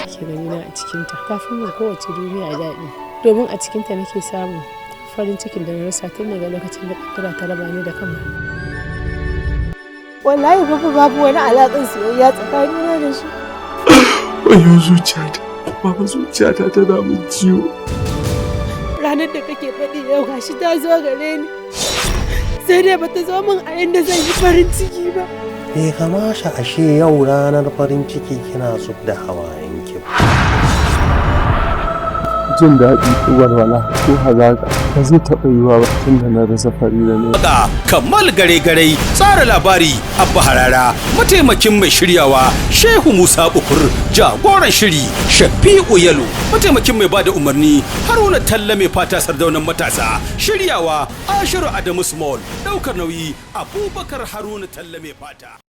kake gani na a cikinta ta fi min kowace duniya daɗi, domin a cikinta nake samun farin cikin da na rasa tun daga lokacin da kaddara ta raba ni da kanmu. Wallahi babu, babu wani alaƙar soyayya tsakanina da shi. Wayo zuciyata, baba, zuciyata tana min ciwo. Ranar da kake faɗi yau gashi ta zo gare ni, sai dai bata zo min a inda zan yi farin ciki ba. Bai kamata ashe yau ranar farin ciki kina zub da hawayenki ba. Jin daɗi ko walwala ko hazaƙa ba zai taɓa yiwuwa ba tun da na rasa Farida ne. Waka Kamal Gare Gare, tsara labari Abba Harara, mataimakin mai shiryawa Shehu Musa Bukur, jagoran shiri Shafi'u Yalo, mataimakin mai bada umarni Haruna Talla mai fata, sardaunan matasa, shiryawa Ashiru Adamu Small, daukar nauyi Abubakar Haruna Talla mai fata.